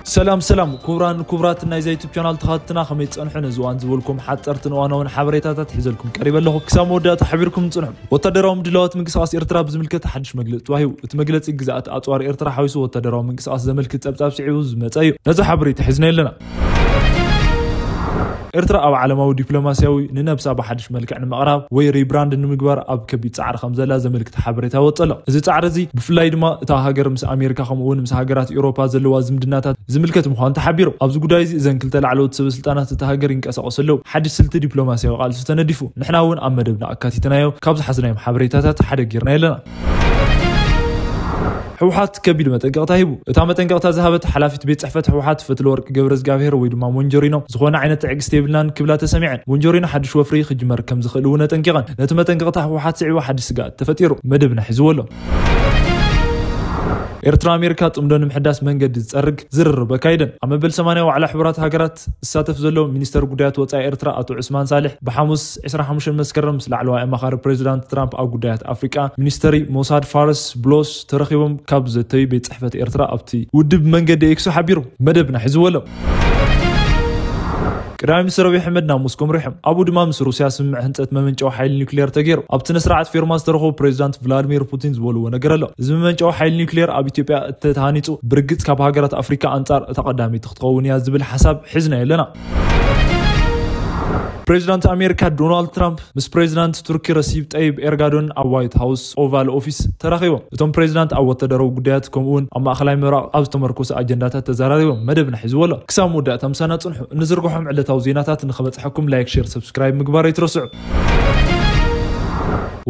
ሰላም ሰላም ክቡራን ክቡራት ናይዛ ዩቱብ ቻናል ተኸታተልትና፣ ከመይ ትጸንሑ? ነዚ እዋን ዝበልኩም ሓጸርትን እዋናውን ሓበሬታታት ሒዘልኩም ቀሪበ ኣለኹ። ክሳብ መወዳእታ ሓቢርኩም ጽንሑ። ወታደራዊ ምድላዋት ምንቅስቃስ ኤርትራ ብዝምልከት ሓድሽ መግለጺ ተዋሂቡ። እቲ መግለጺ ግዝኣት ኣጽዋር ኤርትራ ሓዊሱ ወታደራዊ ምንቅስቃስ ዘመልክት ጸብጻብ ስዒቡ ዝመጸ እዩ። ነዚ ሓበሬታ ሒዝና ኣለና። ኤርትራ ኣብ ዓለማዊ ዲፕሎማሲያዊ ንነብሳ ብሓድሽ መልክዕ ንምቕራብ ወይ ሪብራንድ ንምግባር ኣብ ከቢድ ጻዕሪ ከም ዘላ ዘመልክት ሓበሬታ ወጸ ኣሎ። እዚ ጻዕሪ እዚ ብፍላይ ድማ እታ ሃገር ምስ ኣሜሪካ ከምኡ እውን ምስ ሃገራት ኤውሮፓ ዘለዋ ዝምድናታት ዝምልከት ምዃኑ ተሓቢሩ። ኣብዚ ጉዳይ እዚ እዘን ክልተ ላዕለዎት ሰበ ስልጣናት እታ ሃገር ይንቀሳቐሱ ኣለዉ። ሓድሽ ስልቲ ዲፕሎማሲያዊ ቃልሲ ተነዲፉ። ንሕና እውን ኣብ መደብና ኣካቲትናዮ ካብ ዝሓዝናዮም ሓበሬታታት ሓደ ጌርና ኣለና። ህወሓት ከቢድ መጠንቀቕታ ሂቡ። እታ መጠንቀቕታ ዝሃበት ሓላፊት ቤት ጽሕፈት ህወሓት ፈትለወርቅ ገብረ እግዚኣብሔር ወይ ድማ ሞንጆሪኖ፣ ዝኾነ ዓይነት ትዕግስቲ የብልናን ክብላ ተሰሚዐን። ሞንጆሪኖ ሓድሽ ወፍሪ ክጅመር ከም ዝኽእል እውን ኣጠንቂቐን። ነቲ መጠንቀቕታ ህወሓት ስዒቡ ሓድሽ ስግኣት ተፈጢሩ። መደብና ሒዝዎ ኣሎ። ኤርትራ ኣሜሪካ ጽምዶ ንምሕዳስ መንገዲ ዝጸርግ ዝርርብ ኣካይደን። ኣብ መበል ሰማንያ ዋዕላ ሕቡራት ሃገራት ዝሳተፍ ዘሎ ሚኒስተር ጉዳያት ወጻኢ ኤርትራ ኣቶ ዑስማን ሳልሕ ብሓሙስ ዕስራን ሓሙሽተን መስከረም ምስ ላዕለዋይ ኣማኻሪ ፕሬዚዳንት ትራምፕ ኣብ ጉዳያት ኣፍሪቃ ሚኒስተሪ ሞሳድ ፋርስ ብሎስ ተረኺቦም ካብ ዘተዩ ቤት ጽሕፈት ኤርትራ ኣብቲ ውድብ መንገዲ ኤክሱ ሓቢሩ። መደብና ሒዝዎ ኣሎ። ቀዳማይ ሚኒስተር ኣብይ ኣሕመድ ናብ ሞስኮ ኣምሪሖም። ኣብኡ ድማ ምስ ሩስያ ስምምዕ ህንጸት መመንጨዊ ሓይሊ ኒውክሌር ተገይሩ። ኣብቲ ስነ ስርዓት ፌርማ ዝተረኸቡ ፕሬዚዳንት ቭላድሚር ፑቲን ዝበልዎ ነገር ኣሎ። እዚ መመንጨዊ ሓይሊ ኒውክሌር ኣብ ኢትዮጵያ እተተሃኒጹ ብርግጽ ካብ ሃገራት ኣፍሪካ ኣንጻር እታ ቀዳመይቲ ክትኸውን እያ ዝብል ሓሳብ ሒዝናዮ ኣለና። ፕሬዚዳንት ኣሜሪካ ዶናልድ ትራምፕ ምስ ፕሬዚዳንት ቱርኪ ረሲብ ጠይብ ኤርጋዶን ኣብ ዋይት ሃውስ ኦቫል ኦፊስ ተራኺቦም። እቶም ፕሬዚዳንት ኣብ ወታደራዊ ጉዳያት ከምኡ እውን ኣብ ማእኸላይ ምብራቕ ኣብ ዝተመርኮሰ ኣጀንዳታት ተዘራሪቦም። መደብና ሒዝዎ ኣሎ። ክሳብ መወዳእታ ምሳና ጽንሑ። እንዝርግሖም ዕለታዊ ዜናታት ንኽበጽሐኩም ላይክ፣ ሼር፣ ሰብስክራይብ ምግባር ኣይትረስዑ።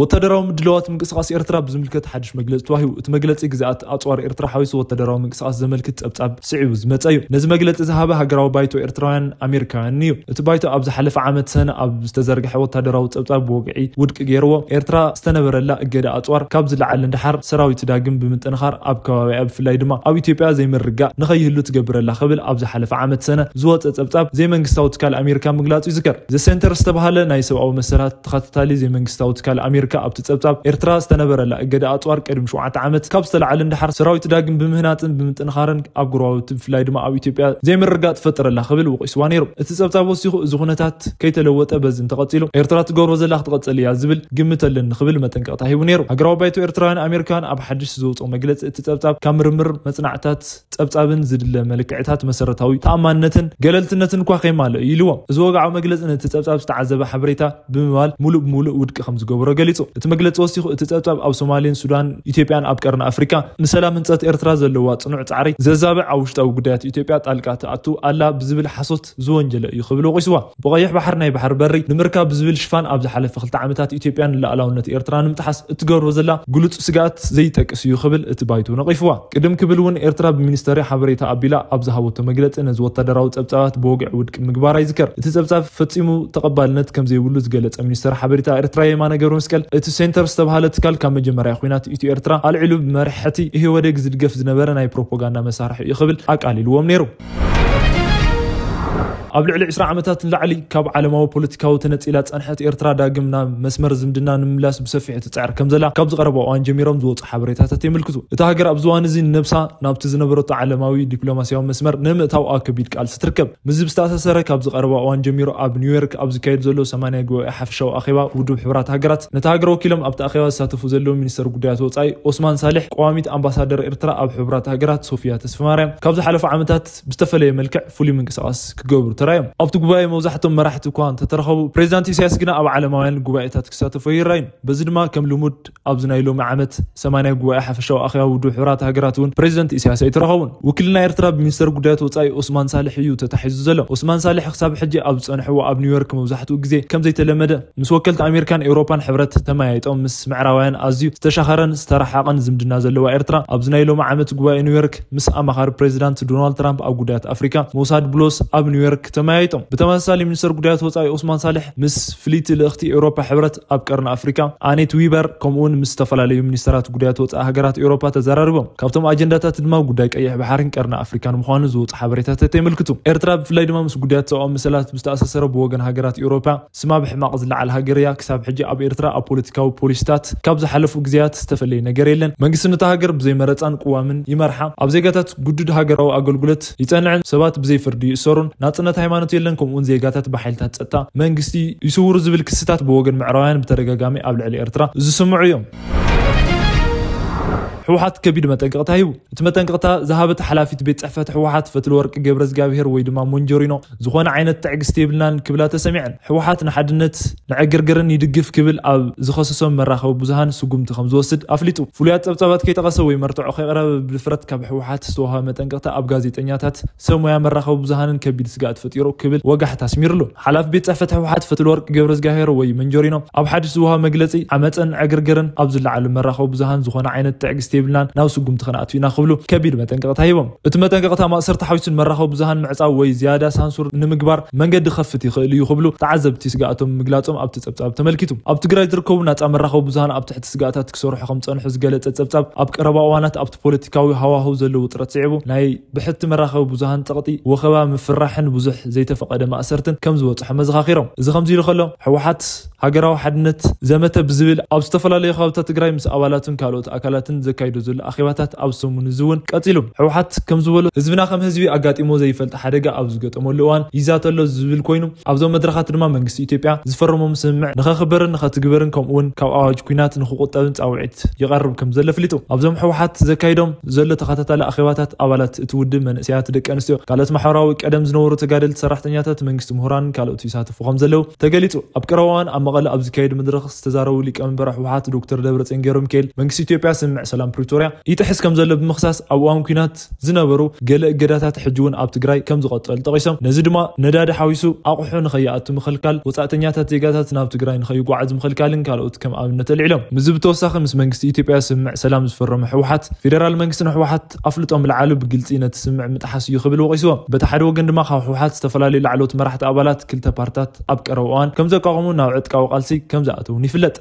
ወታደራዊ ምድላዋት ምንቅስቃስ ኤርትራ ብዝምልከት ሓድሽ መግለጺ ተዋሂቡ። እቲ መግለጺ ግዝኣት ኣጽዋር ኤርትራ ሓዊሱ ወታደራዊ ምንቅስቃስ ዘመልክት ጸብጻብ ስዒቡ ዝመጸ እዩ። ነዚ መግለጺ ዝሃበ ሃገራዊ ባይቶ ኤርትራውያን ኣሜሪካውያን እዩ። እቲ ባይቶ ኣብ ዝሓለፈ ዓመት ሰነ ኣብ ዝተዘርግሐ ወታደራዊ ጸብጻብ ብወግዒ ውድቂ ገይርዎ። ኤርትራ ዝተነበረላ እገዳ ኣጽዋር ካብ ዝለዓል ንድሓር ሰራዊት ዳግም ብምጥንኻር ኣብ ከባቢኣ ብፍላይ ድማ ኣብ ኢትዮጵያ ዘይምርጋእ ንኸይህሉ ትገብር ኣላ ክብል ኣብ ዝሓለፈ ዓመት ሰነ ዝወጸ ጸብጻብ ዘይመንግስታዊ ትካል ኣሜሪካ ምግላጹ ይዝከር። ዘ ሴንተር ዝተባህለ ናይ ሰብኣዊ መሰላት ተኸታታሊ ዘይመንግስታዊ ትካል ኣሜሪካ ኣብቲ ጸብጻብ ኤርትራ ዝተነበረላ እገዳ ኣጽዋር ቅድሚ ሸውዓተ ዓመት ካብ ዝተለዓለ ንድሓር ሰራዊት ዳግም ብምህናጽን ብምጥንኻርን ኣብ ጎረባብቲ ብፍላይ ድማ ኣብ ኢትዮጵያ ዘይምርጋእ ትፈጥር ኣላ ክብል ወቒስዋ ነይሩ። እቲ ጸብጻብ ወሲኹ እዚ ኩነታት ከይተለወጠ በዚ እንተቐጺሉ ኤርትራ ትገብሮ ዘላ ክትቐጽል እያ ዝብል ግምት ኣለኒ ክብል መጠንቀቕታ ሂቡ ነይሩ። ሃገራዊ ባይቶ ኤርትራውያን ኣሜሪካውያን ኣብ ሓድሽ ዝወጾ መግለጺ እቲ ጸብጻብ ካብ ምርምር መጽናዕታት ጸብጻብን ዝድለ መልክዕታት መሰረታዊ ተኣማንነትን ገለልትነትን እኳ ከይማልእ እዩ ኢልዎ። እዚ ወግዓዊ መግለጺ ነቲ ጸብጻብ ዝተዓዘበ ሓበሬታ ብምባል ሙሉእ ብሙሉእ ውድቂ ከም ዝገብሮ ገሊጹ። እቲ መግለጺ ወሲኹ እቲ ጸብጻብ ኣብ ሶማሌን ሱዳን ኢትዮጵያን ኣብ ቀርኒ ኣፍሪካ ንሰላም ህንጸት ኤርትራ ዘለዋ ጽኑዕ ጻዕሪ ዘዛብዕ ኣብ ውሽጣዊ ጉዳያት ኢትዮጵያ ጣልቃ ትኣቱ ኣላ ብዝብል ሓሶት ዝወንጀለ እዩ ክብል ወቒስዋ። ብቐይሕ ባሕሪ ናይ ባሕሪ በሪ ንምርካብ ብዝብል ሽፋን ኣብ ዝሓለፈ ክልተ ዓመታት ኢትዮጵያ ንሉኣላውነት ኤርትራ ንምጥሓስ እትገብሮ ዘላ ግሉጽ ስግኣት ዘይጠቅስ እዩ ክብል እቲ ባይቶ ነቒፍዋ። ቅድም ክብል እውን ኤርትራ ብሚኒስተሪ ሓበሬታ ኣቢላ ኣብ ዝሃበቶ መግለጺ ነዚ ወታደራዊ ጸብጻባት ብወግዒ ውድቂ ምግባራ ይዝከር። እቲ ጸብጻብ ፈጺሙ ተቐባልነት ከም ዘይብሉ ዝገለጸ ሚኒስተር ሓበሬታ ኤርትራ የማነ ገብረመስቀል እቲ ሴንተር ዝተባህለ ትካል ካብ መጀመርያ ኲናት ኢትዮ ኤርትራ ኣልዒሉ ብመርሐቲ ኢህወደግ ዝድገፍ ዝነበረ ናይ ፕሮፓጋንዳ መሳርሒ እዩ ክብል ኣቃሊልዎም ነይሩ። ኣብ ልዕሊ ዕስራ ዓመታት ንላዕሊ ካብ ዓለማዊ ፖለቲካዊ ተነጺላ ዝጸንሐት ኤርትራ ዳግም ናብ መስመር ዝምድና ንምምላስ ብሰፊሑ ትጽዕር ከም ዘላ ካብዚ ቀረባ እዋን ጀሚሮም ዝወጹ ሓበሬታታት የመልክቱ። እታ ሃገር ኣብዚ እዋን እዚ ነብሳ ናብቲ ዝነበረቶ ዓለማዊ ዲፕሎማሲያዊ መስመር ንምእታው ኣብ ከቢድ ቃልሲ ትርከብ። ምስዚ ብዝተኣሳሰረ ካብዚ ቀረባ እዋን ጀሚሩ ኣብ ኒውዮርክ ኣብ ዝካየድ ዘሎ ሰማንያ ጉባኤ ሓፈሻዊ ኣኼባ ውድብ ሕቡራት ሃገራት ነታ ሃገር ወኪሎም ኣብቲ ኣኼባ ዝሳተፉ ዘለዉ ሚኒስተር ጉዳያት ወጻኢ ኦስማን ሳልሕ፣ ቀዋሚት ኣምባሳደር ኤርትራ ኣብ ሕቡራት ሃገራት ሶፊያ ተስፋማርያም ካብ ዝሓለፉ ዓመታት ብዝተፈለየ መልክዕ ፍሉይ ምንቅስቃስ ክገብሩ ተራእዮም። ኣብቲ ጉባኤ መብዛሕቶም መራሕቲ እኳ እንተተረኸቡ፣ ፕሬዚዳንት ኢሳያስ ግና ኣብ ዓለማውያን ጉባኤታት ክሳተፉ ኣይረኣዩን። በዚ ድማ ከም ልሙድ ኣብዚ ናይ ሎሚ ዓመት ሰማንያ ጉባኤ ሓፈሻዊ ኣኼባ ውድብ ሕቡራት ሃገራት እውን ፕሬዚደንት ኢሳያስ ኣይተረኸቡን። ውክልና ኤርትራ ብሚኒስተር ጉዳያት ወጻኢ ኦስማን ሳልሕ እዩ ተታሒዙ ዘሎ። ኦስማን ሳልሕ ክሳብ ሕጂ ኣብ ዝጸንሕዎ ኣብ ኒውዮርክ መብዛሕትኡ ግዜ ከም ዘይተለመደ ምስ ወከልቲ ኣሜሪካን ኤውሮፓን ሕብረት ተመያይጦም ምስ ምዕራባውያን ኣዝዩ ዝተሻኸረን ዝተረሓቐን ዝምድና ዘለዋ ኤርትራ ኣብዚ ናይ ሎሚ ዓመት ጉባኤ ኒውዮርክ ምስ ኣማኻሪ ፕሬዚዳንት ዶናልድ ትራምፕ ኣብ ጉዳያት ኣፍሪካ ሞሳድ ብሎስ ኣብ ኒውዮርክ ተመያይጦም። ብተመሳሳሊ፣ ሚኒስተር ጉዳያት ወጻኢ ዑስማን ሳልሕ ምስ ፍልይቲ ልእኽቲ ኤውሮፓ ሕብረት ኣብ ቀርኒ ኣፍሪካ ኣኔት ዊበር፣ ከምኡውን ምስ ዝተፈላለዩ ሚኒስተራት ጉዳያት ወጻኢ ሃገራት ኤውሮፓ ተዘራሪቦም። ካብቶም ኣጀንዳታት ድማ ጉዳይ ቀይሕ ባሕርን ቀርኒ ኣፍሪካን ምዃኑ ዝወጹ ሓበሬታታት የመልክቱ። ኤርትራ ብፍላይ ድማ ምስ ጉዳያት ሰብኣዊ መሰላት ብዝተኣሳሰረ፣ ብወገን ሃገራት ኤውሮፓ ስማ ብሕማቕ ዝለዓል ሃገር እያ። ክሳብ ሕጂ ኣብ ኤርትራ ኣብ ፖለቲካዊ ፖሊሲታት ካብ ዝሓለፉ ግዜያት ዝተፈለየ ነገር የለን። መንግስቲ ነታ ሃገር ብዘይ መረጻን ቅዋምን ይመርሓ። ኣብ ዜጋታት ግዱድ ሃገራዊ ኣገልግሎት ይጸንዕን ሰባት ብዘይ ፍርዲ ይእሰሩን፣ ናጽነት ሃይማኖት የለን፣ ከምኡውን ዜጋታት ብሓይልታት ጸጥታ መንግስቲ ይስውሩ ዝብል ክስታት ብወገን ምዕራባውያን ብተደጋጋሚ ኣብ ልዕሊ ኤርትራ ዝስምዑ እዮም። ህወሓት ከቢድ መጠንቀቕታ ሂቡ። እቲ መጠንቀቕታ ዝሃበት ሓላፊት ቤት ጽሕፈት ህወሓት ፈትለወርቅ ገብረ እግዚኣብሔር ወይ ድማ ሞንጆሪኖ፣ ዝኾነ ዓይነት ትዕግስቲ የብልናን ክብላ ተሰሚዐን። ህወሓት ንሓድነት ንዕግርግርን ይድግፍ ክብል ኣብ ዝኸሰሶም መራኸቢ ብዙሃን ስጉምቲ ከም ዝወስድ ኣፍሊጡ። ፍሉያት ጸብጻባት ከይጠቐሰ ወይ መርትዖ ከይቕረበ ብድፍረት ካብ ህወሓት ዝተዋህበ መጠንቀቕታ ኣብ ጋዜጠኛታት፣ ሰብ ሞያ መራኸቢ ብዙሃንን ከቢድ ስግኣት ፈጢሩ ክብል ወጋሕታ ኣስሚርሉ። ሓላፊ ቤት ጽሕፈት ህወሓት ፈትለወርቅ ገብረ እግዚኣብሔር ወይ መንጆሪኖ ኣብ ሓድሽ ዝወሃብ መግለጺ፣ ዓመጽን ዕግርግርን ኣብ ዝለዓሉ መራኸቢ ብዙሃን ዝኾነ ዓይነት ትዕግስቲ የብልናን፣ ናብ ስጉምቲ ክንኣቱ ኢና ክብሉ ከቢድ መጠንቀቕታ ሂቦም። እቲ መጠንቀቕታ ማእሰርቲ ሓዊሱን መራኸቢ ብዙሃን ምዕጻው ወይ ዝያዳ ሳንሱር ንምግባር መንገዲ ክኸፍት ይኽእል እዩ ክብሉ ተዓዘብቲ ስግኣቶም ምግላጾም ኣብቲ ጸብጻብ ተመልኪቱ። ኣብ ትግራይ ዝርከቡ ናጻ መራኸቢ ብዙሃን ኣብ ትሕቲ ስግኣታት ክሰርሑ ከም ጸንሑ ዝገለጸ ጸብጻብ፣ ኣብ ቀረባ እዋናት ኣብቲ ፖለቲካዊ ሃዋህው ዘሎ ውጥረት ስዒቡ ናይ ብሕቲ መራኸቢ ብዙሃን ጸቕጢ፣ ወኸባ፣ ምፍርራሕን ብዙሕ ዘይተፈቐደ ማእሰርትን ከም ዝበጽሖ መዘኻኺሮም። እዚ ከምዚ ኢሉ ከሎ፣ ህወሓት ሃገራዊ ሓድነት ዘመተ ብዝብል ኣብ ዝተፈላለዩ ከባብታት ትግራይ ምስ ኣባላቱን ካልኦት ኣካላትን ዘካይዶ ዘሎ ኣኼባታት ኣብ ሰሙን እዚ እውን ቀጺሉ። ህወሓት ከም ዝበሎ፣ ህዝብና ከም ህዝቢ ኣጋጢሞ ዘይፈልጥ ሓደጋ ኣብ ዝገጠመሉ እዋን ይዛተሎ ዝብል ኮይኑ፣ ኣብዞም መድረኻት ድማ መንግስቲ ኢትዮጵያ ዝፈረሞም ስምምዕ ንኸኽብርን ንኸትግበርን ከምኡውን ካብ ኣዋጅ ኲናት ንኽቑጠብን ጻውዒት ይቐርብ ከም ዘሎ ኣፍሊጡ። ኣብዞም ህወሓት ዘካይዶም ዘሎ ተኸታታሊ ኣኼባታት ኣባላት እቲ ውድብ፣ መንእሰያት፣ ደቂ ኣንስትዮ፣ ካልኦት ማሕበራዊ ቀደም ዝነበሩ ተጋደልቲ፣ ሰራሕተኛታት መንግስቲ፣ ምሁራንን ካልኦት ይሳተፉ ከም ዘለዉ ተገሊጹ። ኣብ ቀረባ እዋን ኣብ መቐለ ኣብ ዝካየድ መድረኽ ዝተዛረቡ ሊቀመንበር ህወሓት ዶክተር ደብረጽዮን ገብረሚካኤል፣ መንግስቲ ኢትዮጵያ ስምምዕ ሰላም ፕሪቶርያ ይጥሕስ ከም ዘሎ ብምኽሳስ፣ ኣብ እዋን ኲናት ዝነበሩ ገለ እገዳታት ሕጂ እውን ኣብ ትግራይ ከም ዝቐጸሉ ጠቒሶም፣ ነዚ ድማ ነዳዲ ሓዊሱ ኣቑሑ ንኸይኣቱ ምኽልካል፣ ወጻእተኛታት ዜጋታት ናብ ትግራይ ንኸይጓዓዙ ምኽልካልን ካልኦት ከም ኣብነት ኣልዒሎም። ምስዚ ብተወሳኺ፣ ምስ መንግስቲ ኢትዮጵያ ስምምዕ ሰላም ዝፈረመ ህወሓት፣ ፌደራል መንግስቲ ንህወሓት ኣፍልጦ ምልዓሉ ብግልጺ ነቲ ስምምዕ ምጥሓስ እዩ ክብል ወቒስዎ። በቲ ሓደ ወገን ድማ፣ ካብ ህወሓት ዝተፈላለዩ ላዕለዎት መራሕቲ ኣባላት ክልተ ፓርትታት ኣብ ቀረባ እዋን ከም ዘቋቑሙ፣ ናብ ዕጥቃዊ ቃልሲ ከም ዝኣተውን ይፍለጥ።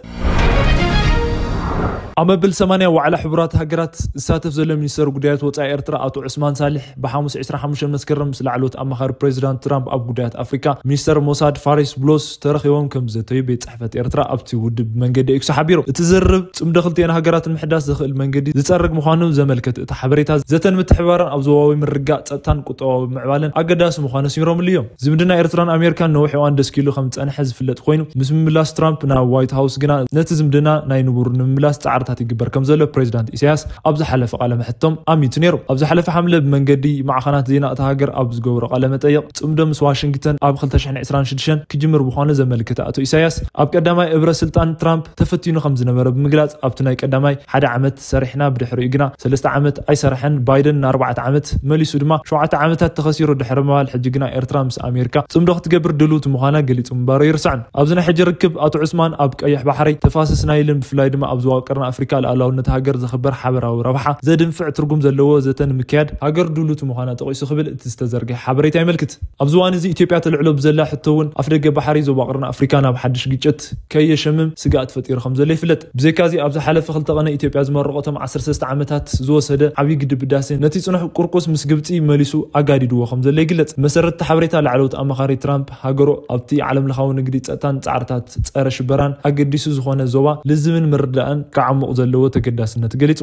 ኣብ መበል ሰማንያ ዋዕላ ሕቡራት ሃገራት ዝሳተፍ ዘሎ ሚኒስተር ጉዳያት ወጻኢ ኤርትራ ኣቶ ዑስማን ሳልሕ፣ ብሓሙስ ዕስራን ሓሙሽተን መስከረም ምስ ላዕለዎት ኣማኻሪ ፕሬዚዳንት ትራምፕ ኣብ ጉዳያት ኣፍሪካ፣ ሚኒስተር ሞሳድ ፋሪስ ብሎስ ተረኺቦም ከም ዝዘተዩ ቤት ጽሕፈት ኤርትራ ኣብቲ ውድብ ብመንገዲ ኤክስ ሓቢሩ። እቲ ዝርርብ፣ ጽምዶ ክልቲኤን ሃገራት ንምሕዳስ ዘኽእል መንገዲ ዝጸርግ ምዃኑ ዘመልከተ እቲ ሓበሬታ፣ ዘተን ምትሕብባርን ኣብ ዞባዊ ምርግጋእ፣ ጸጥታን ቁጠባዊ ምዕባለን ኣገዳሲ ምዃኑ ኣስሚሮምሉ እዮም። ዝምድና ኤርትራን ኣሜሪካን ነዊሕ እዋን ደስኪሉ ከም ዝጸንሐ ዝፍለጥ ኮይኑ፣ ምስ ምምላስ ትራምፕ ናብ ዋይት ሃውስ ግና፣ ነቲ ዝምድና ናይ ንቡር ንምምላስ ጻዕርታት ይግበር ከም ዘሎ ፕሬዚዳንት ኢሳያስ ኣብ ዝሓለፈ ቃለ መሕትቶም ኣሚቱ ነይሩ። ኣብ ዝሓለፈ ሓምለ፣ ብመንገዲ ማዕኸናት ዜና እታ ሃገር ኣብ ዝገብሮ ቃለ መጠይቕ፣ ጽምዶ ምስ ዋሽንግተን ኣብ ክልተ ሽሕን ዕስራን ሽዱሽተን ክጅምር ምዃኑ ዘመልክተ ኣቶ ኢሳያስ፣ ኣብ ቀዳማይ እብረ ስልጣን ትራምፕ ተፈቲኑ ከም ዝነበረ ብምግላጽ፣ ኣብቲ ናይ ቀዳማይ ሓደ ዓመት ሰሪሕና፣ ብድሕሪኡ ግና ሰለስተ ዓመት ኣይሰረሐን፣ ባይደን ንኣርባዕተ ዓመት መሊሱ ድማ ሸውዓተ ዓመታት ተኸሲሩ ድሕሪ ምባል፣ ሕጂ ግና ኤርትራ ምስ ኣሜሪካ ጽምዶ ክትገብር ድልውቲ ምዃና ገሊጹ ምንባሩ ኣይርሳዕን። ኣብዚ ናይ ሕጂ ርክብ፣ ኣቶ ዑስማን ኣብ ቀይሕ ባሕሪ፣ ተፋሰስ ናይልን ብፍላይ ድማ ኣብ ዞባ ቀርኒ ኣፍሪካ ልኣላውነት ሃገር ዘኽብር ሓበራዊ ረብሓ ዘድንፍዕ ትርጉም ዘለዎ ዘተ ንምክያድ ሃገር ድሉት ምዃና ጠቒሱ ክብል እቲ ዝተዘርግሐ ሓበሬታ የመልክት። ኣብዚ እዋን እዚ፣ ኢትዮጵያ ተልዕሎ ብዘላ ሕቶ እውን፣ ኣፍደገ ባሕሪ ዞባ ቀርኒ ኣፍሪካ ናብ ሓድሽ ግጭት ከየሸምም ስግኣት ፈጢሩ ከም ዘሎ ይፍለጥ። ብዘይካዚ፣ ኣብ ዝሓለፈ ክልተ ቀነ ኢትዮጵያ ዝመረቐቶም ዓሰርተ ሰለስተ ዓመታት ዝወሰደ ዓብዪ ግድብ ህዳሴ፣ ነቲ ጽኑሕ ቁርቁስ ምስ ግብጺ መሊሱ ኣጋዲድዎ ከም ዘሎ ይግለጽ። መሰረት እቲ ሓበሬታ፣ ላዕለዎት ኣማኻሪ ትራምፕ፣ ሃገሩ ኣብቲ ዓለምለኻዊ ንግዲ፣ ጸጥታን ጻዕርታት ጸረ ሽበራን ኣገዲሱ ዝኾነ ዞባ ልዝብን ምርዳእን ክዓሙቕ ዘለዎ ተገዳስነት ገሊጹ።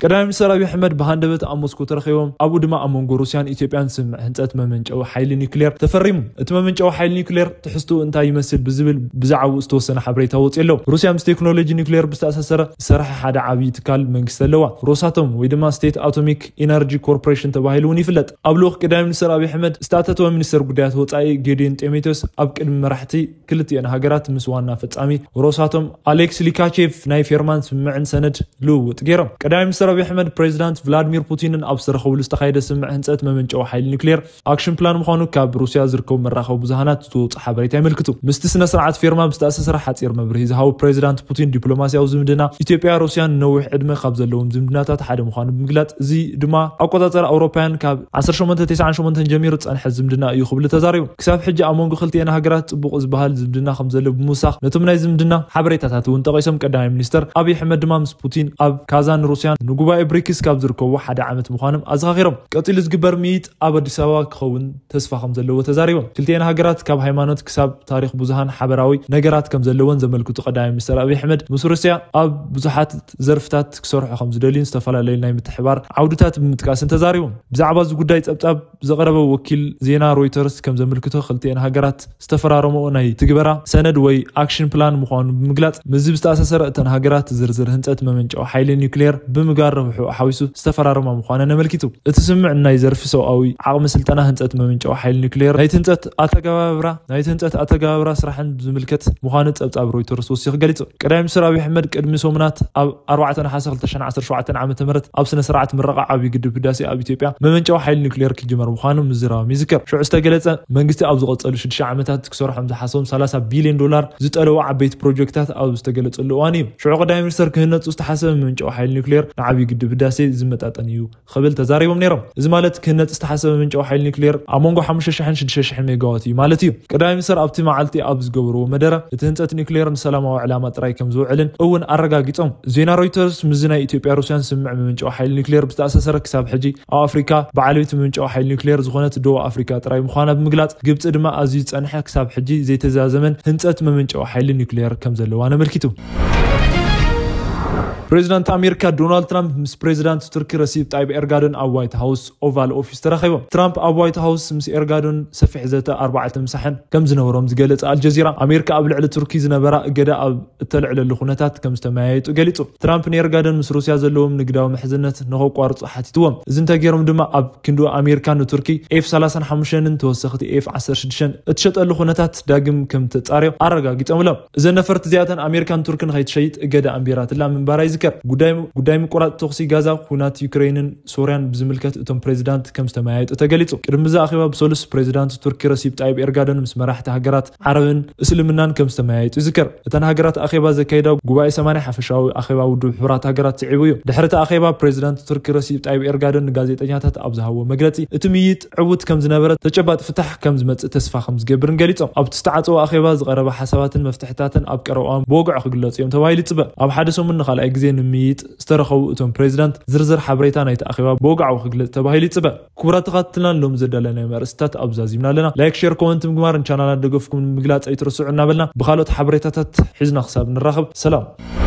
ቀዳማይ ሚኒስተር ኣብይ ኣሕመድ ብሃንደበት ኣብ ሞስኮ ተረኺቦም፣ ኣብኡ ድማ ኣብ መንጎ ሩስያን ኢትዮጵያን ስምምዕ ህንጸት መመንጨዊ ሓይሊ ኒውክሌር ተፈሪሙ። እቲ መመንጨዊ ሓይሊ ኒውክሌር ትሕዝትኡ እንታይ ይመስል ብዝብል ብዛዕባኡ ዝተወሰነ ሓበሬታ ወጺኡ ኣሎ። ሩስያ ምስ ቴክኖሎጂ ኒውክሌር ብዝተኣሳሰረ ዝሰርሐ ሓደ ዓብዪ ትካል መንግስቲ ኣለዋ። ሮሳቶም ወይ ድማ ስቴት ኣቶሚክ ኢነርጂ ኮርፖሬሽን ተባሂሉ እውን ይፍለጥ። ኣብ ልኡኽ ቀዳማይ ሚኒስተር ኣብይ ኣሕመድ ዝተኣታተወ ሚኒስተር ጉዳያት ወጻኢ ጌዲዮን ጢሞቴዎስ፣ ኣብ ቅድሚ መራሕቲ ክልቲኤን ሃገራት ምስ ዋና ፈጻሚ ሮሳቶም ኣሌክስ ሊካቼቭ ናይ ፌርማን ስምምዕን ሰነድ ልውውጥ ገይሮም። ቀዳማይ ሚኒስተር ኣብይ ኣሕመድ ፕሬዚዳንት ቭላድሚር ፑቲንን ኣብ ዝተረኸብሉ ዝተኻየደ ስምምዕ ህንፀት መመንጨዊ ሓይሊ ኒውክሌር ኣክሽን ፕላን ምዃኑ ካብ ሩስያ ዝርከቡ መራኸቢ ብዙሃናት ዝወፁ ሓበሬታ የመልክቱ። ምስቲ ስነ ስርዓት ፌርማ ብዝተኣሳሰረ ሓፂር መብርሂ ዝሃቡ ፕሬዚዳንት ፑቲን፣ ዲፕሎማሲያዊ ዝምድና ኢትዮጵያ ሩስያን ነዊሕ ዕድመ ካብ ዘለዎም ዝምድናታት ሓደ ምዃኑ ብምግላፅ፣ እዚ ድማ ኣቆፃፅራ ኣውሮፓውያን ካብ ዓሰርተ ሸሞንተ ተስዓን ሸሞንተን ጀሚሩ ዝፀንሐ ዝምድና እዩ ክብሉ ተዛሪቦም። ክሳብ ሕጂ ኣብ መንጎ ክልቲኤን ሃገራት ፅቡቕ ዝበሃል ዝምድና ከም ዘሎ ብምውሳኽ፣ ነቶም ናይ ዝምድና ሓበሬታታት እውን ጠቒሶም። ቀዳማይ ሚኒስተር ኣብይ ኣሕመድ ድማ ምስ ፑቲን ኣብ ካዛን ሩስያን ንጉባኤ ብሪክስ ካብ ዝርከቡ ሓደ ዓመት ምዃኖም ኣዘኻኺሮም። ቀፂሉ ዝግበር ምይይጥ ኣብ ኣዲስ ኣበባ ክኸውን ተስፋ ከም ዘለዎ ተዛሪቦም። ክልቲኤን ሃገራት ካብ ሃይማኖት ክሳብ ታሪኽ ብዙሃን ሓበራዊ ነገራት ከም ዘለወን ዘመልክቱ ቀዳማይ ሚኒስተር ኣብይ ኣሕመድ፣ ምስ ሩስያ ኣብ ብዙሓት ዘርፍታት ክሰርሑ ከም ዝደልዩን ዝተፈላለዩ ናይ ምትሕባር ዓውድታት ብምጥቃስን ተዛሪቦም። ብዛዕባ እዚ ጉዳይ ጸብጻብ ዘቕረበ ወኪል ዜና ሮይተርስ ከም ዘመልክቶ፣ ክልቲኤን ሃገራት ዝተፈራረመኦ ናይ ትግበራ ሰነድ ወይ ኣክሽን ፕላን ምዃኑ ብምግላጽ፣ ምስዚ ብዝተኣሳሰረ እተን ሃገራት ዝርዝር ህንጸት መመንጨዊ ሓይሊ ኒውክሌር ብምግባር ረብሑ ሓዊሱ ዝተፈራረማ ምዃነን ኣመልኪቱ። እቲ ስምምዕ ናይ ዘርፊ ሰብኣዊ ዓቕሚ፣ ስልጠና፣ ህንጸት መመንጨዊ ሓይሊ ኒውክሌር፣ ናይቲ ህንጸት ኣተገባብራ ናይቲ ህንጸት ኣተገባብራ ስራሕን ዝምልከት ምዃኑ ጸብጻብ ሮይተርስ ወሲኹ ገሊጹ። ቀዳማይ ሚኒስትር ኣብይ ኣሕመድ ቅድሚ ሰሙናት ኣብ ኣርባዕተ ነሓሰ ክልተ ሽሕን ዓሰርተ ሸውዓተን ዓመተ ምህረት ኣብ ስነ ስርዓት ምረቓ ዓብዪ ግድብ ህዳሴ ኣብ ኢትዮጵያ መመንጨዊ ሓይሊ ኒውክሌር ክጅመር ምዃኑ ምዝራቦም ይዝከር። ሽዑ ዝተገለጸ፣ መንግስቲ ኣብ ዝቐጸሉ ሽዱሽተ ዓመታት ክሰርሖም ዝሓሰቦም ሰላሳ ቢልዮን ዶላር ዝጠለቡ ዓበይቲ ፕሮጀክታት ኣብ ዝተገለጸሉ እዋን እዩ። ሽዑ ቀዳማይ ሚኒስትር ክህነጹ ዝተሓሰበ መመንጨዊ ሓይሊ ኒውክሌር ንዓብዪ ግድብ ህዳሴ ዝመጣጠን እዩ ክብል ተዛሪቦም ነይሮም። እዚ ማለት ክህነጽ ዝተሓሰበ መመንጨዊ ሓይሊ ኒውክሌር ኣብ መንጎ ሓሙሽተ ሽሕን ሽዱሽተ ሽሕን ሜጋዋት እዩ ማለት እዩ። ቀዳማይ ሚኒስትር ኣብቲ መዓልቲ ኣብ ዝገበርዎ መደረ፣ እቲ ህንጸት ኒውክሌር ንሰላማዊ ዕላማ ጥራይ ከም ዝውዕልን እውን ኣረጋጊጾም። ዜና ሮይተርስ ምስዚ ናይ ኢትዮጵያ ሩስያን ስምምዕ መመንጨዊ ሓይሊ ኒውክሌር ብዝተኣሳሰረ፣ ክሳብ ሕጂ ኣብ ኣፍሪካ በዓልቤት መመንጨዊ ሓይሊ ኒውክሌር ዝኾነት ደቡብ ኣፍሪካ ጥራይ ምዃና ብምግላጽ፣ ግብጺ ድማ ኣዝዩ ዝጸንሐ ክሳብ ሕጂ ዘይተዛዘመን ህንጸት መመንጨዊ ሓይሊ ኒውክሌር ከም ዘለዋን ኣመልኪቱ። ፕሬዚዳንት ኣሜሪካ ዶናልድ ትራምፕ ምስ ፕሬዚዳንት ቱርኪ ረሲብ ጣይብ ኤርጋዶን ኣብ ዋይት ሃውስ ኦቫል ኦፊስ ተራኺቦም። ትራምፕ ኣብ ዋይት ሃውስ ምስ ኤርጋዶን ሰፊሕ ዘተ ኣርባዕተ ምሳሕን ከም ዝነበሮም ዝገለጸ ኣልጀዚራ፣ ኣሜሪካ ኣብ ልዕሊ ቱርኪ ዝነበራ እገዳ ኣብ እተልዕለሉ ኩነታት ከም ዝተመያየጡ ገሊጹ። ትራምፕ ንኤርጋዶን ምስ ሩስያ ዘለዎም ንግዳዊ ምሕዝነት ንኸቋርጹ ሓቲትዎም። እዚ እንተገይሮም ድማ ኣብ ክንዲ ኣሜሪካ ንቱርኪ ኤፍ ሰላሳን ሓሙሽተን ተወሰኽቲ ኤፍ ዓሰርተ ሽዱሽተ እትሸጠሉ ኩነታት ዳግም ከም ተጻርዮ ኣረጋጊጾም ብሎም። እዘን ነፈርቲ እዚኣተን ኣሜሪካን ቱርክን ንኸይትሸይጥ እገዳ ኣንቢራትላ ምንባራ ይዝከር። ጉዳይ ጉዳይ ምቁራጽ ተኹሲ ጋዛ፣ ኩናት ዩክሬንን ሶርያን ብዝምልከት እቶም ፕሬዚዳንት ከም ዝተመያየጡ ተገሊጹ። ቅድሚ እዚ ኣኼባ ብሰሉስ ፕሬዚዳንት ቱርኪ ረሲብ ጣይብ ኤርጋዶን ምስ መራሕቲ ሃገራት ዓረብን እስልምናን ከም ዝተመያየጡ ይዝከር። እተን ሃገራት ኣኼባ ዘካየዳ ጉባኤ ሰማንያ ሓፈሻዊ ኣኼባ ውድብ ሕቡራት ሃገራት ስዒቡ እዩ። ድሕሪ እቲ ኣኼባ ፕሬዚዳንት ቱርኪ ረሲብ ጣይብ ኤርጋዶን ንጋዜጠኛታት ኣብ ዝሃብዎ መግለጺ፣ እቲ ምይይጥ ዕዉት ከም ዝነበረ፣ ተጨባጢ ፍታሕ ከም ዝመጽእ ተስፋ ከም ዝገብርን ገሊጾም። ኣብቲ ዝተዓጸወ ኣኼባ ዝቐረበ ሓሳባትን መፍትሕታትን ኣብ ቀረባ እዋን ብወግዒ ክግለጹ እዮም ተባሂሉ ይጽበ። ኣብ ሓደ ሰሙን ንኻልኣይ ግዜ ንምይይጥ ዝተረኸቡ እቶም ፕሬዚዳንት፣ ዝርዝር ሓበሬታ ናይቲ ኣኼባ ብወግዓዊ ክግለጽ ተባሂሉ ይጽበ። ክቡራት ተኸታተልትና፣ ሎም ዘዳለናዮም ኣርእስትታት ኣብ ዛዚምና ኣለና። ላይክ፣ ሼር፣ ኮመንት ምግባር፣ ንቻናላት ደገፍኩም ምግላጽ ኣይትረስዑ እናበልና፣ ብኻልኦት ሓበሬታታት ሒዝና ክሳብ ንራኸብ፣ ሰላም።